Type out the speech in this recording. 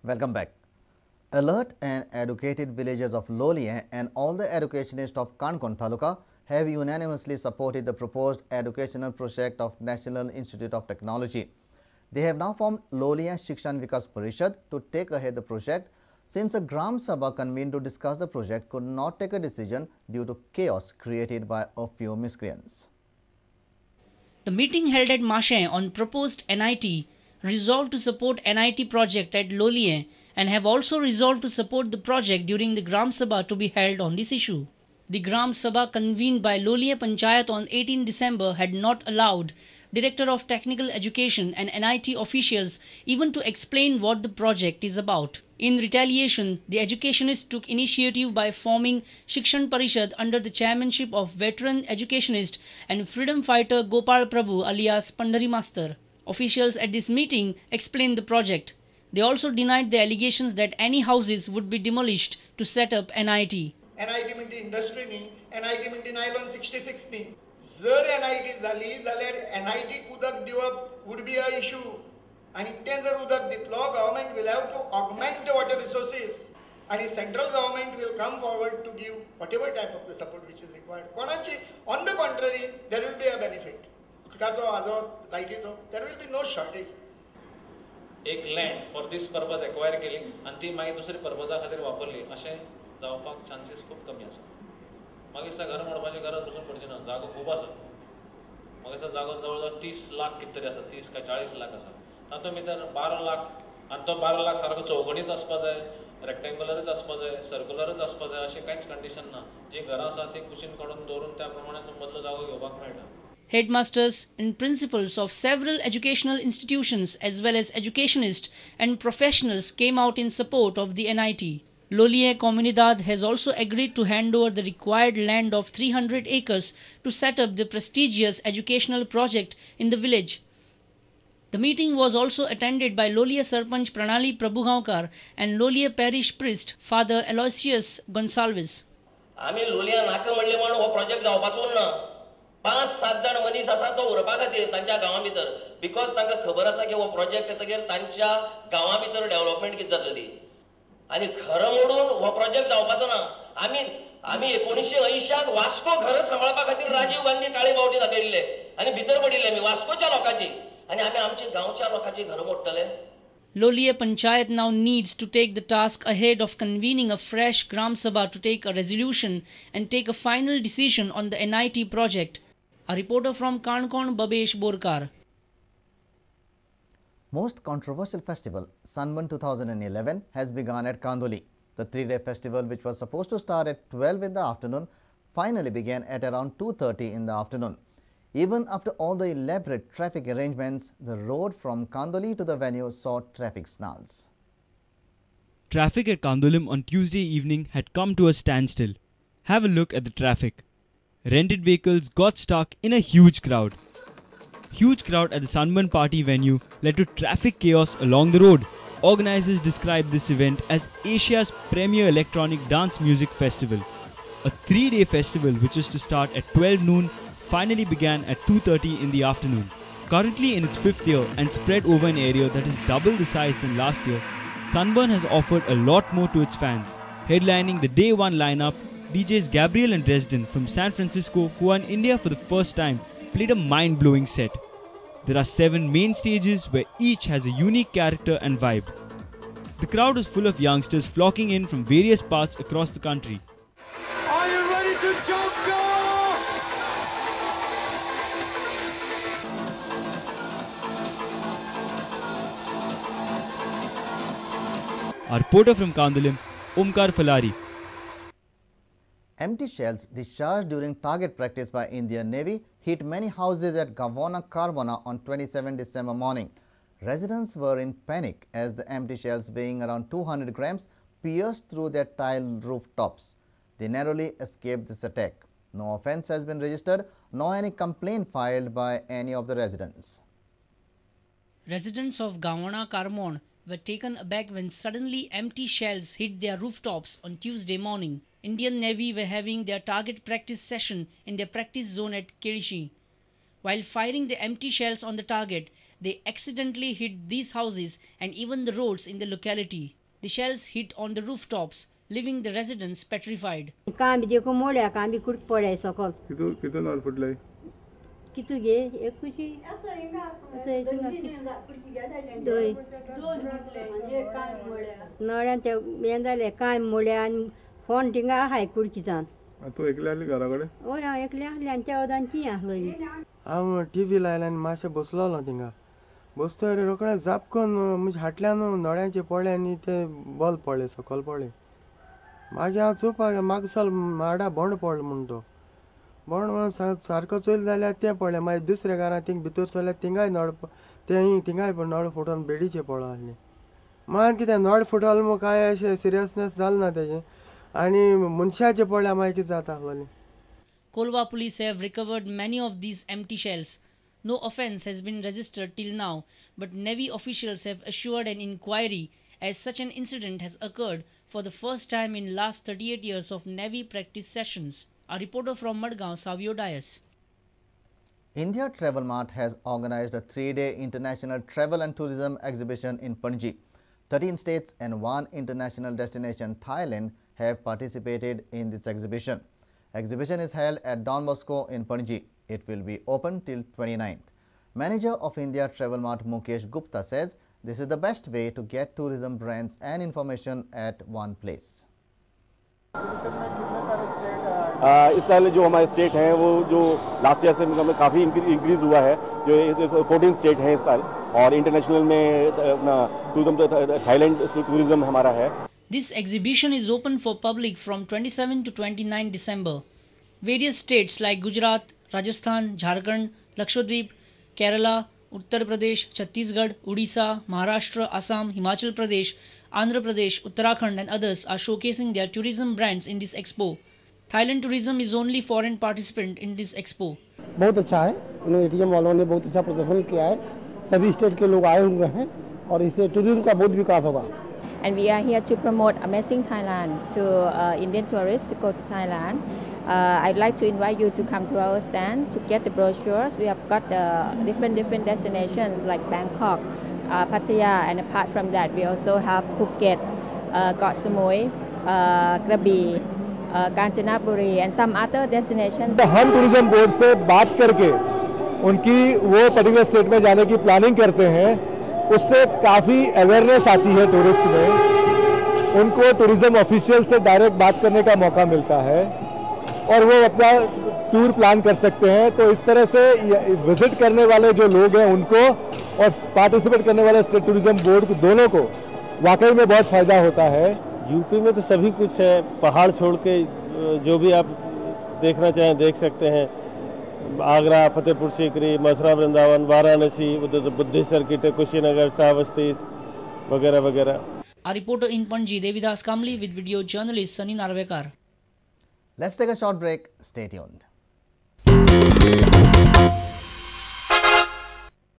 Welcome back. Alert and educated villagers of Loliem and all the educationists of Canacona Taluka have unanimously supported the proposed educational project of National Institute of Technology. They have now formed Loliem Shikshan Vikas Parishad to take ahead the project, since a Gram Sabha convened to discuss the project could not take a decision due to chaos created by a few miscreants. The meeting held at Mashe on proposed NIT resolved to support NIT project at Loliem and have also resolved to support the project during the Gram Sabha to be held on this issue. The Gram Sabha convened by Loliem Panchayat on 18 December had not allowed Director of Technical Education and NIT officials even to explain what the project is about. In retaliation, the educationists took initiative by forming Shikshan Parishad under the chairmanship of veteran educationist and freedom fighter Gopal Prabhu alias Pandhari Master. Officials at this meeting explained the project. They also denied the allegations that any houses would be demolished to set up NIT. NIT म्हणजे industry न्ही, NIT म्हणजे nylon 66 न्ही. जर NIT जाली जाल्यार NIT उदक दिवप would be a issue. आनी तें जर उदक दितलो, government will have to augment the water resources. आनी central government will come forward to give whatever type of the support which is required. कोणाची on the contrary, there will be a benefit. उदकाचो, हाजो, लायटीचो, there will be no shortage. एक land for this purpose acquire केली आनी ती मागीर दुसरे पर्पजा खातीर वापरली अशें जावपाक चान्सीस खूब कमी आसा. मागीर दिसता घर मोडपाची गरज पसून पडची ना, जागो खूब आसा. म्हाका दिसता जागो जवळ जवळ 30 लाख कितें तरी आसा, 30 काय 40 लाख आसा. तातूंत भितर 12 लाख आनी तो 12 लाख सारको चौकोनीच आसपा जाय, रेक्टेंगुलरूच आसपा जाय, सर्कुलरूच आसपा जाय अशें कांयच कंडिशन ना. जी घरां आसा ती कुशीन काडून दवरून त्या प्रमाणे मदलो जागो घेवपाक मेळटा. Headmasters and principals of several educational institutions as well as educationists and professionals came out in support of the NIT. Loliem Comunidade has also agreed to hand over the required land of 300 acres to set up the prestigious educational project in the village. The meeting was also attended by Loliem Sarpanch Pranali Prabhugaonkar and Loliem Parish Priest Father Aloysius Gonsalves. आमी लोलिया नाका म्हणले म्हणून हो project जावपाचो ना. 5-7 जाण मनीस आसा तो उरपा खातीर तांच्या गांवा भितर, because तांकां खबर आसा की हो प्रोजेक्ट येतकीर तांच्या गांवा भितर डेव्हलपमेंट कितें जातली. आनी खरं मोडून हो प्रोजेक्ट जावपाचो ना. आमी आमी 1980 वास्को घर सांबाळपा खातीर राजीव गांधी काळी बावटी दाखयल्ले आनी भितर पडिल्ले आमी वास्कोच्या लोकांची, आनी आमी आमच्या गांवच्या लोकांची घरां मोडटले. Loliem Panchayat now needs to take the task ahead of convening a fresh Gram Sabha to take a resolution and take a final decision on the NIT project. A reporter from Canacona, Babesh Borkar. Most controversial festival, Sunburn 2011, has begun at Candolim. The three-day festival, which was supposed to start at 12 in the afternoon, finally began at around 2:30 in the afternoon. Even after all the elaborate traffic arrangements, the road from Candolim to the venue saw traffic snarls. Traffic at Candolim on Tuesday evening had come to a standstill. Have a look at the traffic. Rented vehicles got stuck in a huge crowd. Huge crowd at the Sunburn party venue led to traffic chaos along the road. Organizers described this event as Asia's premier electronic dance music festival. A 3-day festival which is to start at 12 noon finally began at 2:30 in the afternoon. Currently in its 5th year and spread over an area that is double the size than last year, Sunburn has offered a lot more to its fans. Headlining the day one lineup, DJs Gabriel and Dresden from San Francisco, who are in India for the first time, played a mind-blowing set. There are 7 main stages where each has a unique character and vibe. The crowd was full of youngsters flocking in from various parts across the country. Are you ready to jump, go? Our reporter from Candolim, Omkar Falari. Empty shells discharged during target practice by Indian Navy hit many houses at Gavona Carbona on 27 December morning. Residents were in panic as the empty shells weighing around 200 grams pierced through their tile rooftops. They narrowly escaped this attack. No offence has been registered, nor any complaint filed by any of the residents. Residents of Gavona Carmon were taken aback when suddenly empty shells hit their rooftops on Tuesday morning. Indian Navy were having their target practice session in their practice zone at Kirishi. While firing the empty shells on the target, They accidentally hit these houses and even the roads in the locality. The shells hit on the rooftops, leaving the residents petrified. हांव TV लायला आनी मातशें बसलोलो थिंगा बसतरी रोखडें जापकन म्हणजे हाटल्यान नोड्यांचे पडले आनी ते बॉल पडले सकयल पडले. मागीर हांव चोवपाक मागसाल माडा बोंड पडलो म्हूण तो बोंड सारको चोयलो जाल्यार तें पडलें. मागीर दुसऱ्या घरां थिंग भितर सरल्यार थिंगाय नळ तेंय थिंगाय नळ फुटोन बेडीचे पडलो आसलें. मागीर कितें नळ फुटलो म्हूण कांय अशें सिरियसनेस जालें ना तेजें आनी मनशाचें पडल्यार मागीर कितें जाता आसलोलें. Colva police have recovered many of these empty shells. No offence has been registered till now, but Navy officials have assured an inquiry as such an incident has occurred for the first time in last 38 years of Navy practice sessions. A reporter from Madgaon, Savio Dias. India Travel Mart has organized a 3-day international travel and tourism exhibition in Panaji. 13 states and one international destination, Thailand, have participated in this exhibition. Exhibition is held at Don Bosco in Panaji. It will be open till 29th. Manager of India Travel Mart Mukesh Gupta says this is the best way to get tourism brands and information at one place. इस साल जो हमारे state हैं वो जो last year से हमें काफ़ी increase हुआ है, जो 14 स्टेट हैं इस साल, और इंटरनेशनल में अपना टूरिज्म थाईलैंड टूरिज्म हमारा है. This exhibition is open for public from 27 to 29 December. Various states like Gujarat, Rajasthan, Jharkhand, Lakshadweep, Kerala, Uttar Pradesh, Chhattisgarh, Odisha, Maharashtra, Assam, Himachal Pradesh, Andhra Pradesh, Uttarakhand and others are showcasing their tourism brands in this expo. Thailand tourism is only foreign participant in this expo. बहुत अच्छा है, उन्होंने ATM वालों ने बहुत अच्छा प्रदर्शन किया है, सभी state K लोग आए हुए हैं और इससे टूरिज्म का बहुत विकास होगा. And we are here to promote Amazing Thailand to Indian tourists to go to Thailand. I'd like to invite you to come to our stand to get the brochures. We have got different destinations like Bangkok, Pattaya, and apart from that, we also have Phuket, Koh Samui, Krabi, Kanchanaburi, and some other destinations. हम tourism board से बात करके उनकी वो particular state में जाने की planning करते हैं, उससे काफ़ी अवेयरनेस आती है टूरिस्ट में, उनको टूरिज्म ऑफिशियल से डायरेक्ट बात करने का मौका मिलता है और वो अपना टूर प्लान कर सकते हैं. तो इस तरह से विजिट करने वाले जो लोग हैं उनको और पार्टिसिपेट करने वाले स्टेट टूरिज्म बोर्ड दोनों को वाकई में बहुत फ़ायदा होता है. यूपी में तो सभी कुछ है, पहाड़ छोड़ के जो भी आप देखना चाहें देख सकते हैं. आगरा, फतेहपुर सीकरी, मथुरा, वृंदावन, वाराणसी, उधर तो बुद्धि सर्किट है, कुशीनगर, श्रावस्ती वगैरह वगैरह. Our reporter in Panaji, Devidas Kamli, with video journalist Sunny Narvekar. Let's take a short break. Stay tuned.